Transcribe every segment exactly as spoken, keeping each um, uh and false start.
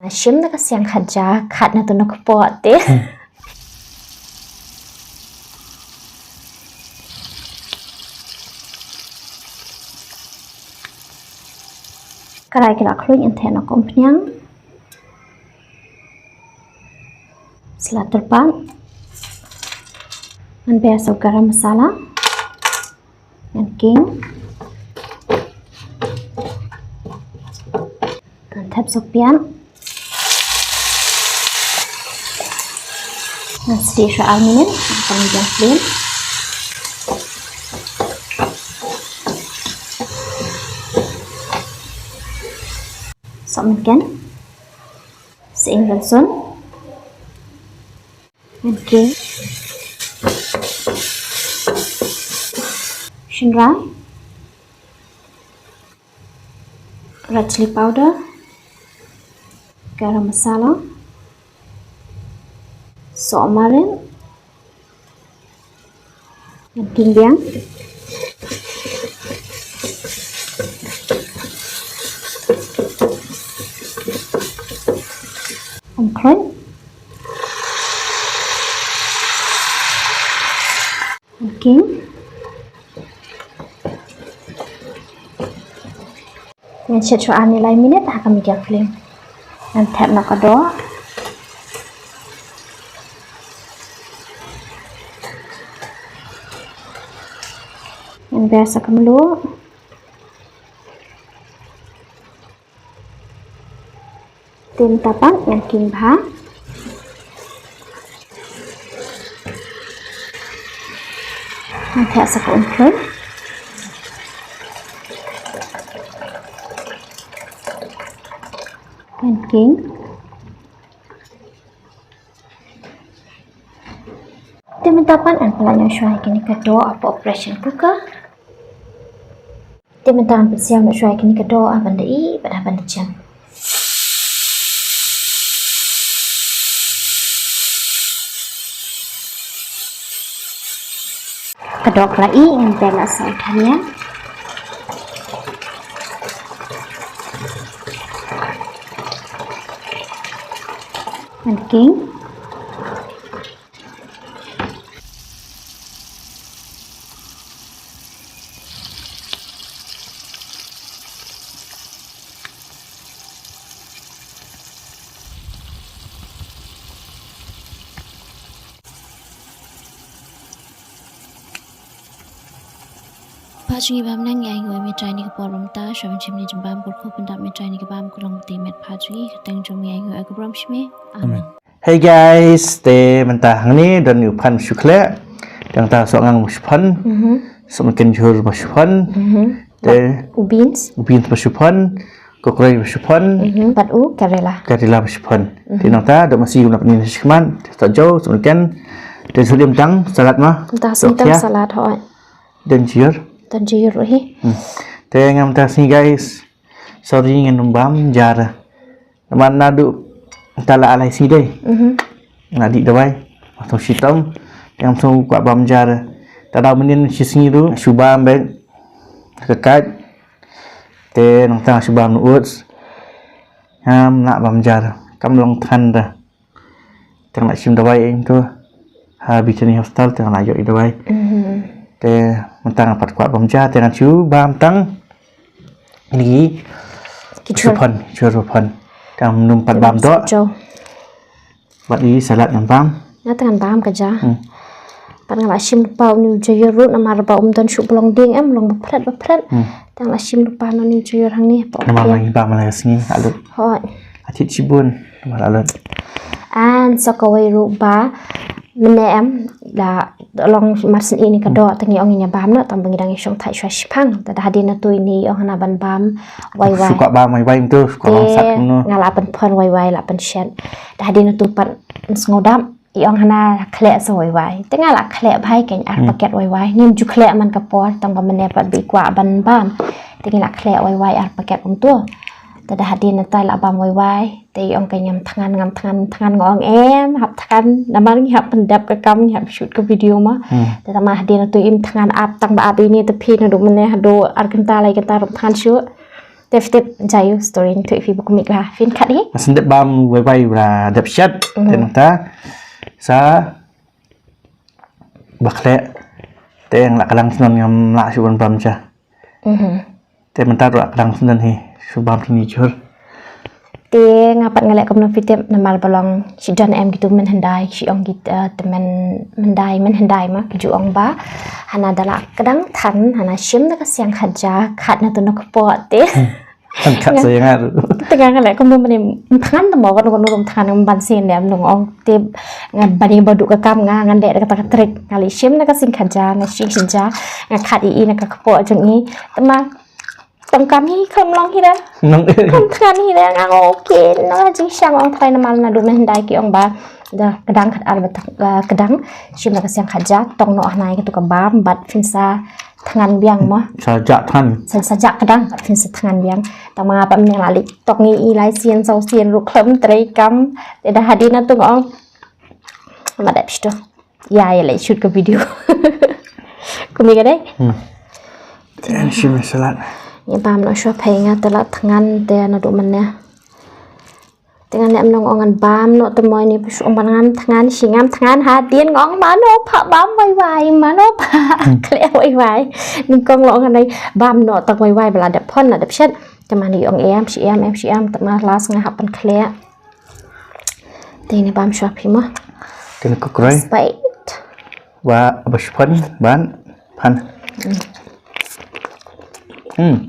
Shim na ka siang khat ja, khat na tu na kpoh te. Karai ki la khluin, ngan theh noh ka umphniang. Salad tyrpad. Ngan ber sa u garam masala. Ngan king. Ngan thep sa u piat. Ngan sdieh shuwa ar minit, ngan pang ïa ka flame. Sohmynken. Sa ing rynsun. Okay. Shynrai. Red chili powder. Garam masala. Sohmarin. Ngan king biang. Ong khloit. Ngan king. Ngan shet shuwa ar ne lai minit ha ka medium flame. Ngan thep noh ka doh. Ngan ber sa ka mluh. Te mynta pat ngan king bha. Ngan theh sa ka umphniang. Ngan king. Te mynta pat ngan pyllait noh shuwa ïa kane ka doh hapoh pressure cooker. Te mynta ngan pynsiaw noh shuwa ïa kane ka doh ha ban da ih bad ha ban da jem. Ka doh ka la ih, ngan pynlait sa u dhania. Ngan king. Pha jong ngi bam nang, ngi ainguh ïa me Trai ha kane ka por ba mynta, sha ban shim ne jingbam, kyrkhu pyndap me Trai ha kane ka bam, ka long ka met pha jong ngi, ka kyrteng jong me ainguh ïa ka burom shi me. Amen. Amen. Hey guys, te mynta hangne don u phan ba shu khleh, te nangta soh ngang ba shu phan, sohmynken jhur ba shu phan, te u beans, u beans ba shu phan, kokroi ba shu phan, bad u karela, karela ba shu phan. Te nangta doh masi kumno pynïeng sha khmat, te soh jaw, sohmynken, te shu im tang salad ma. Mynta sngi tang salad hooid. Don jhur. Don jhur hi. Te nga mynta sngi guys, sorry ngan ym bam jar. Namar naduh mynta la ar lai sngi dei. Nga dih dawai. Nga shu shitom. Te ngam shu kwah bam jar. Te da mynnin shi sngi ruh shu bam beit. Ka kait. Te nangta shu bam na oats. Ngam lah bam jar. Kam long than da. Te nga la shim dawai ïa ngi tu ha Bethany Hospital, te nga la ïoh ïa dawai. Te mynta nga pat kwah bam jar, te ngan shu bam tang ïa ki jhur ba phan, jhur ba phan. Te ngam nym pat bam doh. Bad ïa ki salad ngan bam. Nga te ngan bam ka ja. Pat nga la shim lypa une u jhur ruh namar ba um don shuh ba long dieng, em long ba phret ba phret. Te nga la shim lypa na une u jhur hangne. Namar ba ngi bam la ka sngi, la lut. Hooid. Atit shibun namar la lut. And sa kawei ruh ba mynne em la long mar syn i ne ka doh, te ngi ong ngin ïa bam noh tang ba ngi dang ïa shong thait shuwa shipang. Te da hadien natu ine i ong hana ban bam wai wai. Shu kwah bam wai wai mynta, shu kwah bam sat kumno. Nga la pynphon wai wai, la pynshet. Da hadien natu pat sngewdap. I ong hana khleh sa wai wai. Te nga la khleh bha ïa kane ar paket wai wai. Ngim ju khleh man ka por tang ba mynne pat ba i kwah ban bam. Te ngi la khleh wai wai ar paket kumto. Te da hadien nata la bam wai wai. Te i ong ka ngam thngan, ngam thngan, thngan, nga ong em hap thngan. Namar ngi hap pyndep ka kam, ngi hap shoot ka video ma. Te tang ba hadien natu im thngan ap tang ba ap ine te phi naduh mynne haduh ar kynta lai kynta ruh thngan shuh. Te phi tip, jayu story ni tu phi buku mik lah. Phin kat hi. Nga sngewdep bam wai wai ba la dep shet. Mhm. Te nangta sa ba khleh. Te nga la kdang snon, ngam lah shuh ban bam sha. Mhm. Te mynta ruh la kdang snon hi, shu bam shen i jhur. Te nga pat nga leh kumno phi tip, namar ba long shi don em kitu mynhyndai, shi ong kit, eh, te myn, myndai, mynhyndai ma, ki ju ong ba hana da la kdang than, hana shim da ka siang khaja, khat na tu na kpoh te. Hmm. Kan khat sa ïa nga ruh. Te nga nga leh kumno mynne, ym thngan te mo, kano kano ruh ym thngan, ym ban sien de, ym nong ong. Te nga bani ba duk ka kam nga, ngan leh da kata ka trick. Nga leh shim na ka siang khaja, na shi khaja, nga khat i i na ka kpoh jong i. Te ma tong kam hi, kham long hi da. Nong. Kham thngan hi da, nga ong okay, nong ha jingshiang, ong trai namar naduh mynhyndai ki ong ba da kdang khat ar ba tak, eh, kdang, shim na ka siang khaja, tong noh hanai katu ka bam, bad phin sa thngan biang mo. Sa jah thngan. Sa, sa jah kdang, bad phin sa thngan biang. Tang ma nga pat mynne nga la leit tong i i lai sien saw sien ruh khlem trei kam. Te da hadien nangtu nga ong ma dep shuh. Ïa, ïa leh shoot ka video. Kumne ka dei? Hmm. Te ngan shim salad. Ngi bam noh shuwa, peit nga te la thngan te naduh mynne. Te ngan leh, ym nong ong ngan bam noh te mo, ini phi shu ong ba ngam thngan, shi ngam thngan, hadien nga ong mano pha bam wai wai, mano pha. Hmm. Khleh wai wai. Nyngkong la ong ngan bam noh tang wai wai ba la dep phon, la dep shet. Te ma ni ong em shi em, em shi em, te ma last nga hap pynkhleh. Te ini bam shuwa phi mo. Te ini kukrai. Spait. Wa ba shpon ban pan. Hmm.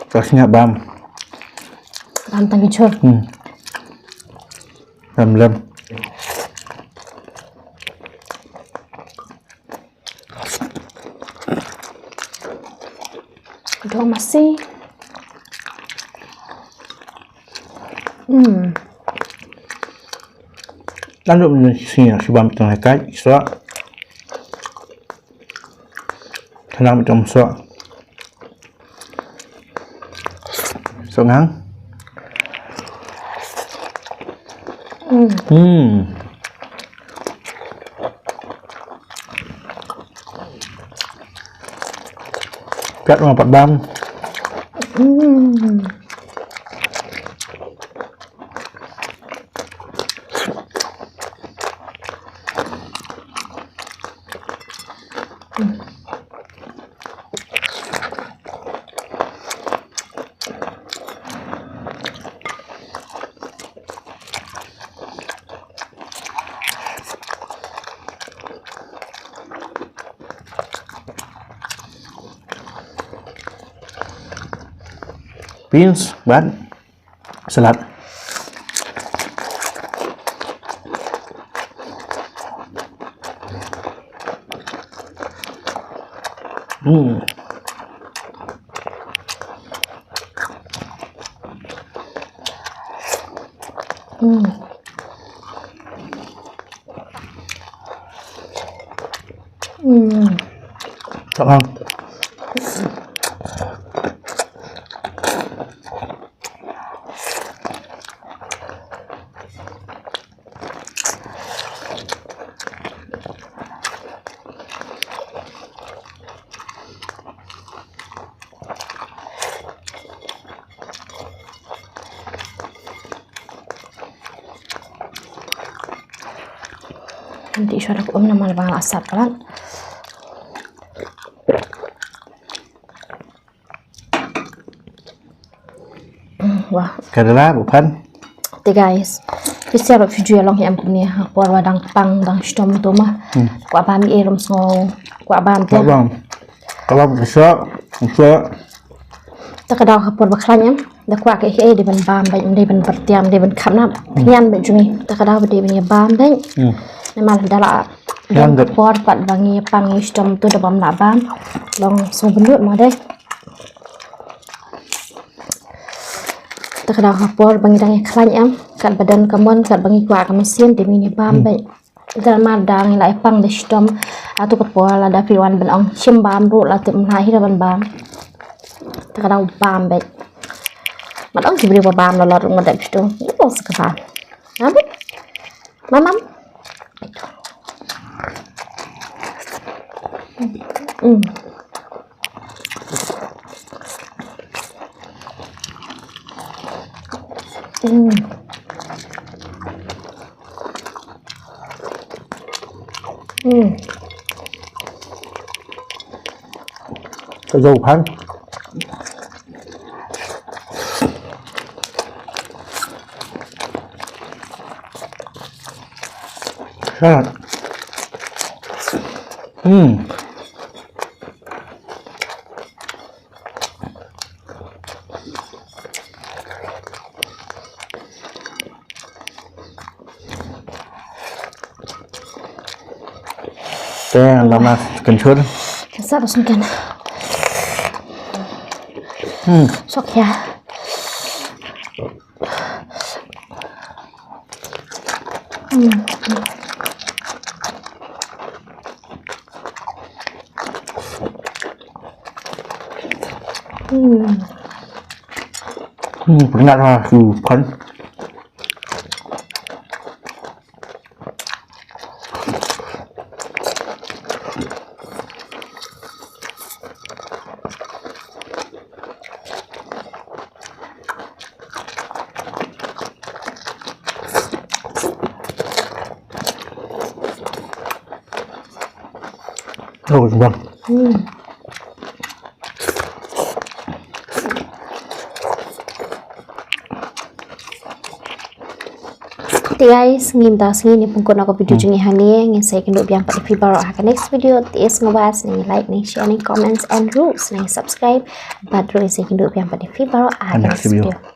Rasanya bam. Bam tang ki jhur. Hmm. Bam lem. Dong masi. Hmm. Lalu ni sini si bam tengah kai, so. Tenang macam so. So ngang. Hmm. Hmm. Piat ma pat bam. Hmm. Beans bad salad. Hmm. Hmm. Hmm. Tama. Nanti isha aku um nama bang asap kan. Wah. Kadala bukan. Te guys, pisa ba video long hi em kumne ha por wa dang pang dang shitom to ma. Hmm. Kwah bam i rum sngo, kwah bam te. Kwah bam. Kalau bisa, bisa. Ta ka daw ha por ba khlaiñ em. Da kwah ka eh dei ban bam, dei ban byrtiam, dei ban kham na. Hmm. Ngan ba jung i. Ta ka daw ba dei ban ïa bam dei. Hmm. Namar da la. Yang dei. Por pat ba ngi pang ngi shitom to da bam la bam. Long sngewbha lut ma dei. Ta ka daw ha por ba ngi dang ïa khlaiñ em, kat ba don ka mon, kat ba ngi kwah ka mynsiem, te ngi bam beit. Dang mar dang ngi la ïa pang da shitom. Atu ka por lada phi wan ban ong shim bam ruh la tip mla hi da ban bam. Ta ka daw bam beit. Mat ong ki briew ba bam la lor ruh ngat da phi tu. Ito sa ka bam. Nabi? Mamam. Mm. Hmm. Hmm. Ka dau phan. Salad. Hmm. Te lama kynchur. Kan sa ba sngewthuh. Hmm. Sok ya. Hmm. Hmm. Hmm, pernah lah tu kan. Oh, bang. Hmm. Te guys, ngim da sngi ne pungkut na ka video jong ngi hangne, ngin sa ïakynduh biang pat ïa phi baroh ha ka next video. Te sngewbha sngewbha like, ne share, ne comments and ruh sngewbha subscribe. Bad ruh ngin sa ïakynduh biang pat ïa phi baroh ha ka next video.